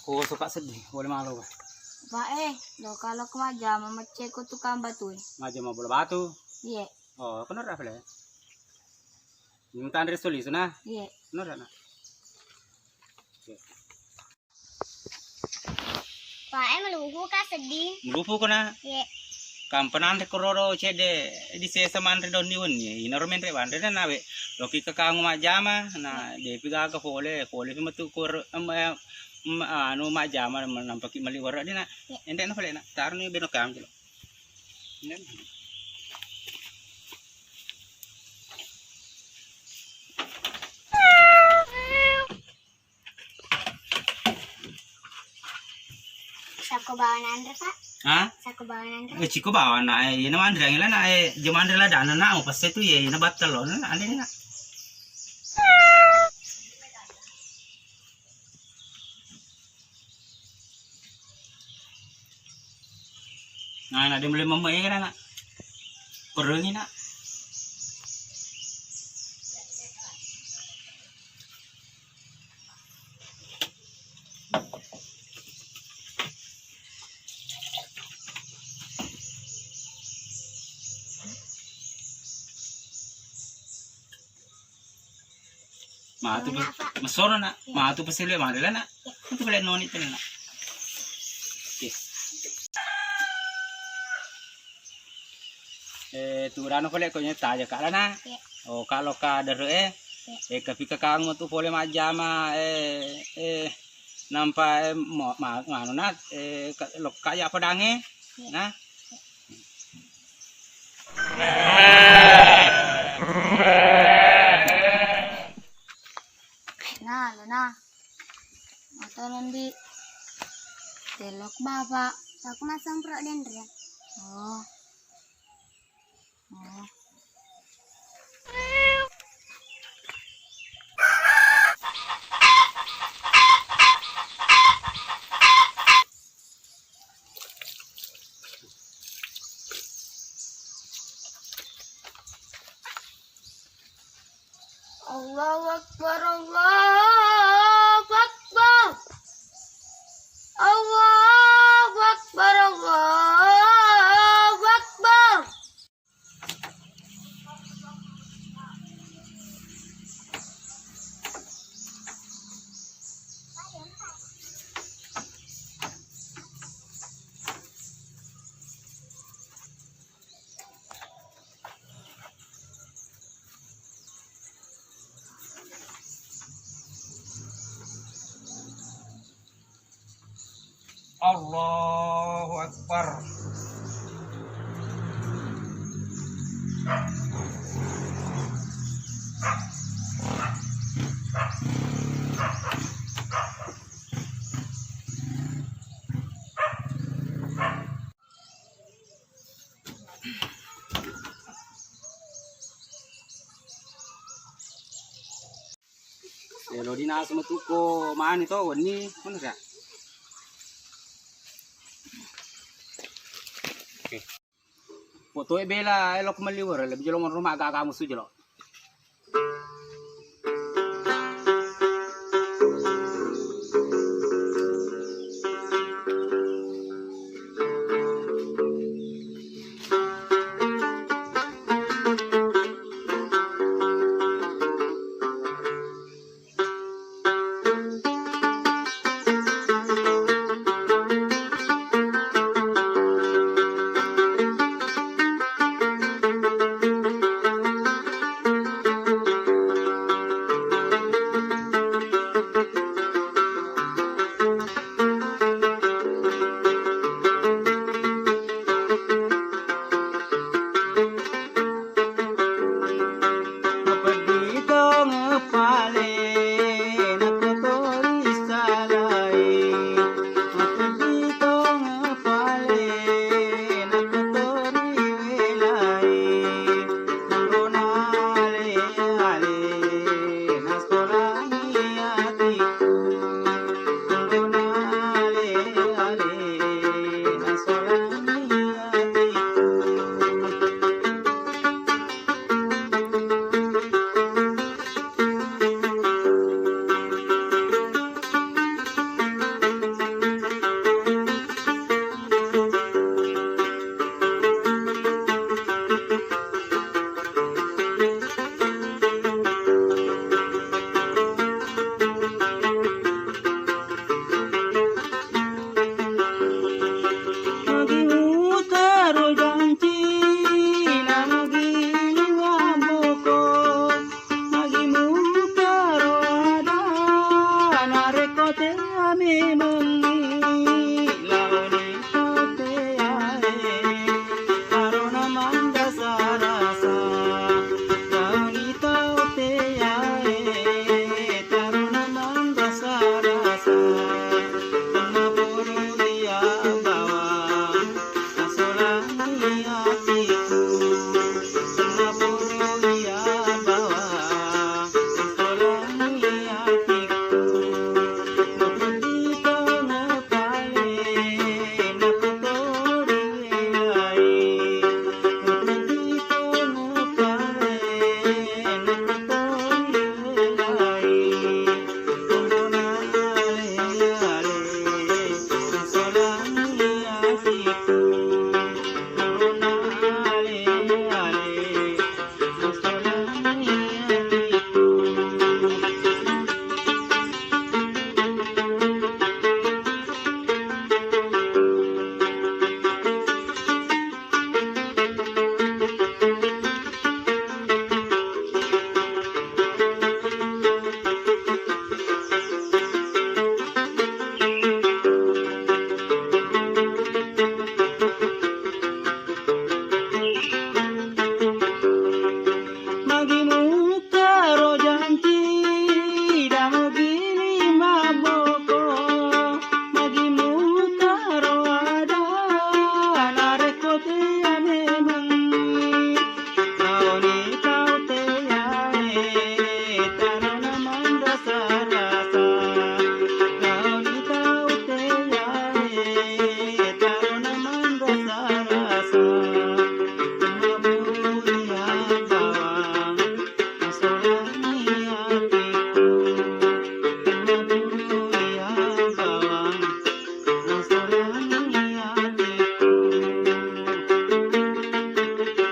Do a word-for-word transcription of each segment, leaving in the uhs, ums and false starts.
Ko suka seddi, boleh malu. Pak eh, lo kalau ke majjama macce ko tukang batu eh. Majjama bola batu. Iya. Oh, kenapa pale? Minta Andri soli suna. Iya. Kenapa nak? Pak eh, meluku ka seddi. Meluku ko nak? Iya. Kampenan rek roro cede di sesa manre doni wenni. Ina ro menre wanre na nawe. Loki ke kangu majjama, na depi gaga pole, pole metu kur em, em, em, anu majjama nampaki meli wara dina. Iya. Ende na pale nak. Tarni beno kam jelo. Ende. Sako bawa nanre, Pak. Hah? Sako bawa nanre. Eh, ciko bawa na, eh, ina manre angin na, eh, je manre la dana na, oh, pas itu ya, ina battal lo, na, ane na. Nah, na dia mulai mama ya kan, nak. Kurungi nak. Matu pe-, mesono nak, matu pese le mare la nak. Itu pale noni tu nak. Oke. Eh, tu rano pale ko nyeta aja kak lana. Oh, kalau ka dere eh. Eh, kapika kamu tu pole majjama eh, eh, nampa eh, mo, ma, nganu nak, eh, ka, lokka ya padange. Nah. Nah, lo nah. Atau nanti telok bapak. Aku masang pro dendrian. Oh. Oh. Allahu Akbar, Allahu Akbar. Allahu Akbar, Allahu Akbar. Allahu Akbar. Elo dinasu metu ko mani to wenni, mana ya? Oke. Foto e bela elo ko melli wara, lebih jolo rumah agak kamu su jolo.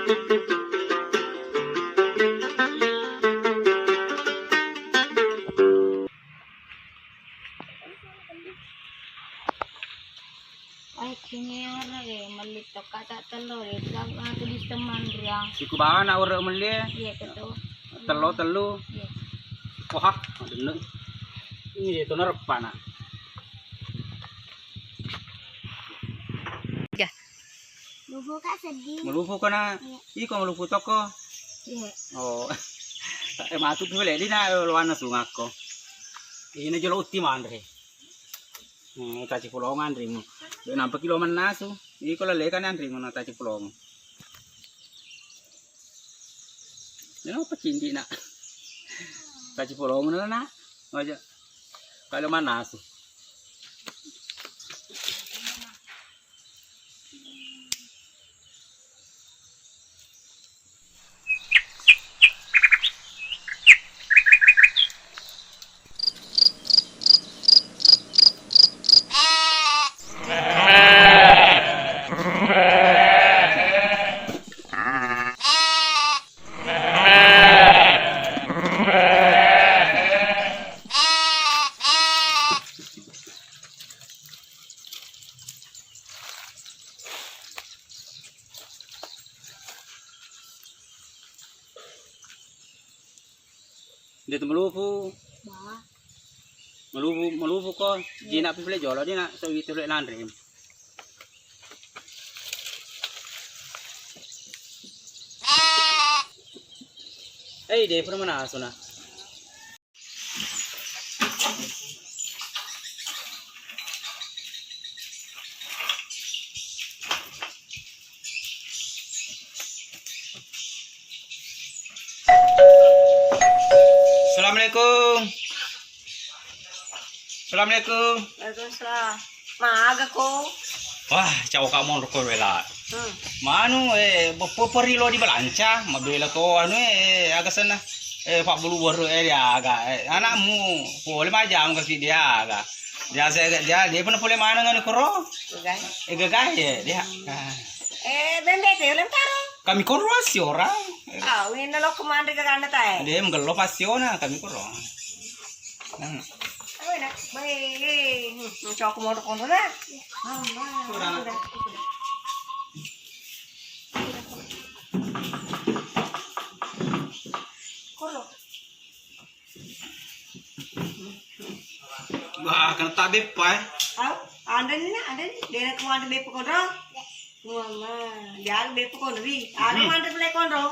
Ai, kini ora de, melli tokka tak tello de, tak matu di teman riang. Siku bawa nak ora melli. Iya, ketu. Tello, tellu. Iya. Wah, denno. Ini dia tuh nerpa nak. Iya. Lufu, Kak, seddi. Melufu kana? Iya. Iko melufu toko? Iya. Oh. Eh, matu tu le, dina loana sungakko. Ina jolo utti manre. Hmm, caci polongan rimu. Nampa kilo mannasu. Iko lele kan anrimu na caci polong. Ina apa cindi nak? Caci polong na nak. Aja. Kalau mannasu. Dia tu melufu. Ba. Melufu, melufu ko. Iya. Jina pi pale jolo, dina so itu le lanre. Eh, dia pernah mana asuna? Assalamualaikum. Assalamualaikum. Waalaikumsalam. Maga ko? Wah, cau ka monro ko wela. Hmm. Manu, eh, beppo perilo di balanca, mabela ko anu, eh, aga senna. Eh, Pak Bulu Baru, eh, dia aga. Eh, anakmu, pole majang kasi dia aga. Dia saya, dia, dia pernah pole mana ngani koro? Gagai. Eh, gagai, eh, dia. Ah. Eh, bembe te uleng taro. Kami koro asi orang. Ah, wina lo kemandri ke kanda tae. Dia menggello pasiona, kami koro. Hmm. Awe na, bae, hmm, cok mo kono na. Mama, kurang. Koro. Wah, kena tak beppa, eh. Au, anda ni nak, anda ni. Dia nak kemana beppa kono? Mama, dia beppa kono, wi. Ada hmm. Mana boleh kono?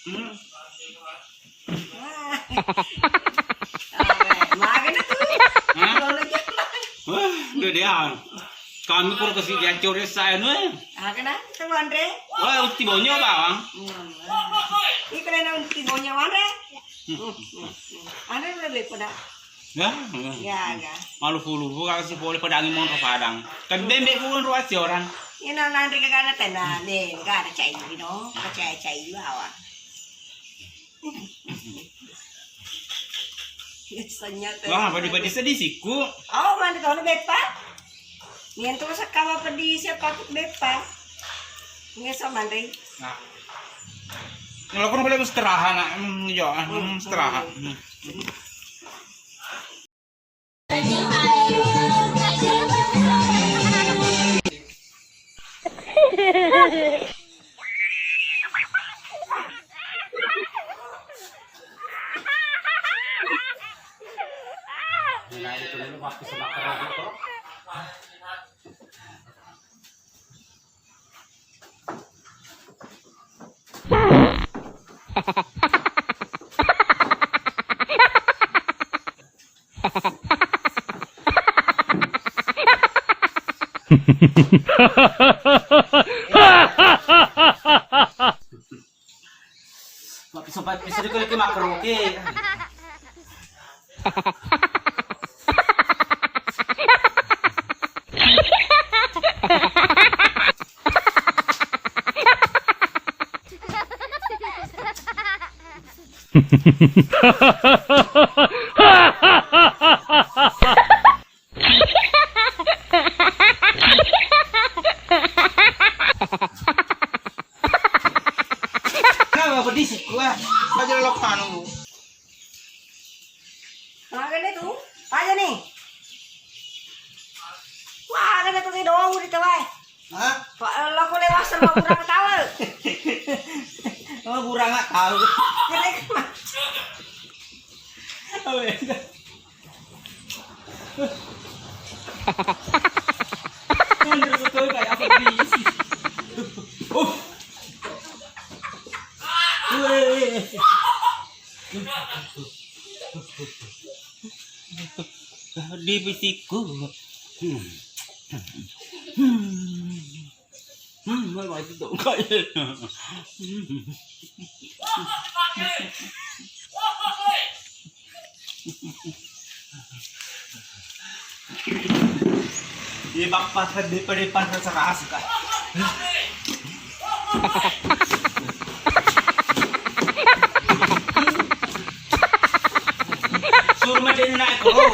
Hmm. Wah. Magana tu. Hah? Kalau lagi. Wah, udah dia. Kami kalau ke si Jancur saya nu, eh. Ah, kena? Itu Andre. Wah, utti bonyo bawang. Ini kena utti bonyo mana? Hmm. Andre udah beli pada. Ya, ya. Ya, ya. Malu puluh, bukan si boleh pada angin monro padang. Kan bembe pun ruas orang. Ini nanti ke kanan tena, nih, enggak ada cai, you know, cai cai bawang. Biasanya teh. Wah, padi-padi sedih siku. Oh, mana kono beppa? Nian tuh sakawa pedih siapa aku beppa? Ini sama deh. Nah. Kalau kono boleh istirahat, nak. Hmm, iya, hmm, istirahat. Hmm. Mappiso-, mappiso di kulit makroke. Pedis ku, eh. Aja lo kanu. Magane tu? Aja nih. Wah, ada tu dong di tawai. Hah? Pak, lo aku lewat sama kurang tahu. Oh, kurang nggak tahu. Kena kena. Oh, iya. Anjir, betul kayak apa diisi. Oh. Weh. Di pisikku. Hmm. Hmm. Hmm, mai itu dong, Kak. Iya, Bapak, depan-depan rasa-rasa, Kak. Suruh macam nak, oh.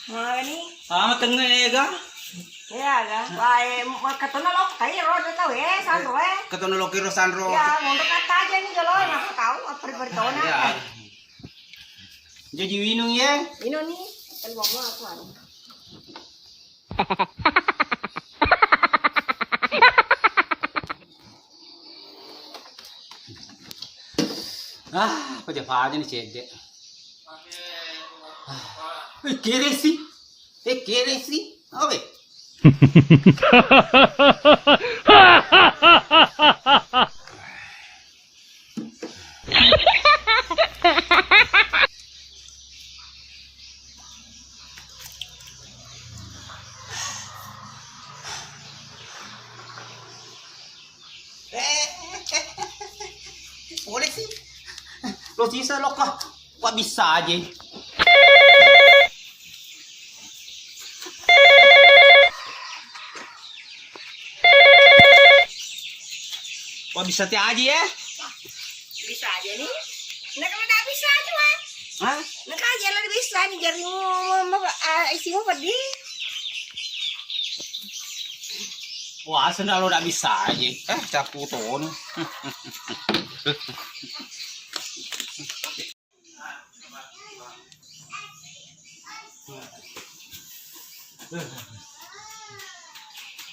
Magani? Ah, matengngega. Iya ga. Wae, makatona lo kai ro ada tau, eh, sanro, eh. Katona lo kiro sanro. Ya, mundur kata aja nih jolo, maka kau apa pertona. Ya. Jaji winung ye. Ino nih, kan bawa aku anu. Ah, paja-paja ni cedde. Ah, eh, kere sih. Eh, kere sih. Apa? Eh, eh, eh, eh, eh, boleh sih. Lo sisa lo kah? Wah, bisa aja. Wah, bisa ti aja ya? Bisa aja nih. Nah, kalau nggak bisa aja, Mas. Hah? Nah, kan aja lo bisa nih jarimu, ah, isimu pedih. Wah, sendal lo nggak bisa aja. Eh, capu ton.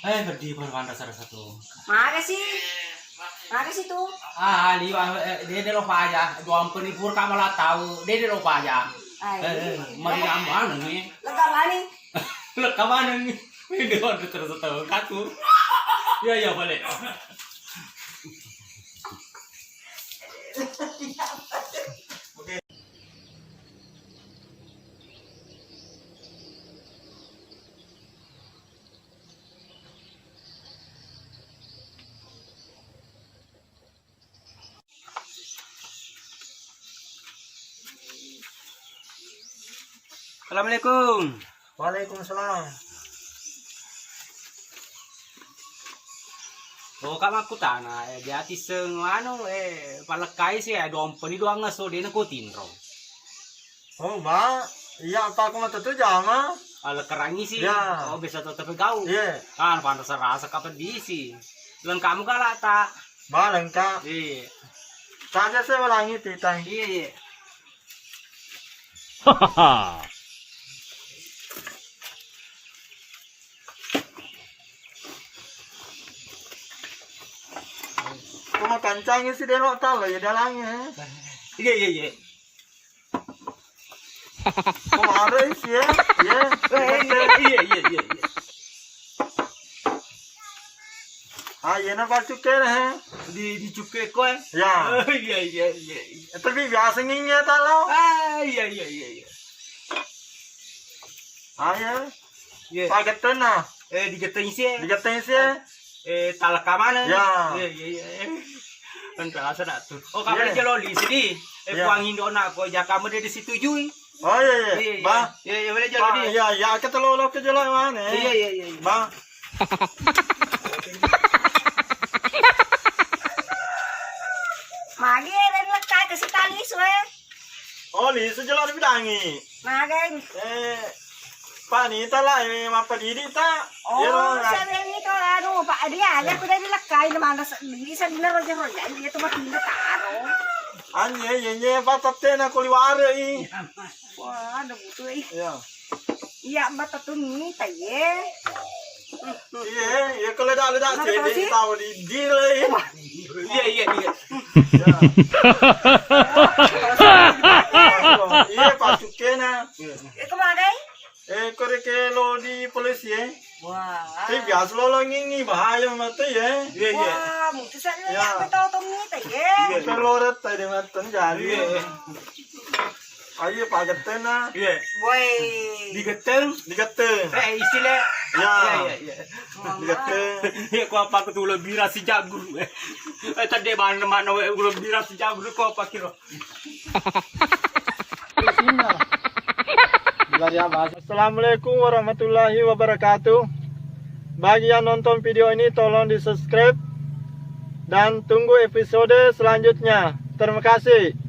Eh, pedih pun kan rasa-rasa tuh. Makasih. Makasih tuh. Ah, liwa, eh, dede lo paja. Juampeni pur kamu lah tahu. Dede lo paja. Ai, eh, eh, iya. Mari nambah nih. Lega mani. Lega mani. Ini udah terus tahu katu. Ya, ya, boleh. Assalamualaikum. Waalaikumsalam. Oh, Kak, makkutana, eh, dia tiseng anu, eh, palekkai sih, eh, dompeni doang ngeso, dena ko tinro. Oh, ba, iya, apa aku mata tu jama? Alekerangi sih. Ya. Oh, bisa tetep gau. Iya. Kan pantas rasa kapan diisi. Lengkapmu galak tak? Ba, lengkap. Iya. Tak aja saya ulangi titang. Iya, iya. Ko makancangi si delo talo ya dalangi, eh. Iya, iya, iya. Ko maro isi, ya. Iya. Eh, iya, iya, iya, iya, iya. Ah, iya na pacukke na, he. Di, dicukke ko, eh. Ya. Oh, iya, iya, iya, iya. Tapi biasa nginge talo. Ah, iya, iya, iya, iya. Ah, iya. Iya. Pagetteng na. Eh, digetteng isi, eh. Digetteng isi, eh. Eh, talekka maneng. Ya. Iya, iya, iya. Kan rasa dak tuh. Oh, kapan jelo di sini? Eh, ya. Kuang Indo nak, ko jakamu dia disetujui. Oh, iya, iya. Iya, iya. Ba. Iya, iya, boleh jelo di. Iya, iya, kita lo, lo ke jelo mana? Iya, iya, iya, iya. Ba. Magi ero lekkai kasi tali su e. Oh, lisu jolo dibidangi. Magai. Eh, Pak Nita lah, eh, mappadidi ta. Oh, ero, saya ini tuh, anu, Pak, dia aja aku dari lekkai, mana bisa bener roja-roja, dia tuh makin taro. Anye, ye, ye, Pak, tette na kuliware i. Wah, ada butuh, eh. Iya. Iya, Mbak, tettu mita, ye. Iya, iya, kalau dah, dah, Kenapa jadi sih? Tahu di deal, eh. Iya, iya, iya. Iya, Pak Sukena. Itu mana? Eh, kore ke lo di polisi, eh. Wah. Tapi biasa lo lo ngingi bahaya mate, eh. Iya, iya. Wah, mungkin saya Iya. Nggak tahu tuh mita, ye. Iya, kalau rata di mata jadi. Iya. Ayo, Pak Getena. Iya. Woi. Digeteng. Digeteng. Eh, istilah. Ya. Iya, iya, iya. Digeteng. Iya, ku apa aku tuh lebih rasi jagur, eh. Eh, tadi mana, mana, we, lebih rasi jagur, ku apa kira? Assalamualaikum warahmatullahi wabarakatuh. Bagi yang nonton video ini, tolong di-subscribe dan tunggu episode selanjutnya. Terima kasih.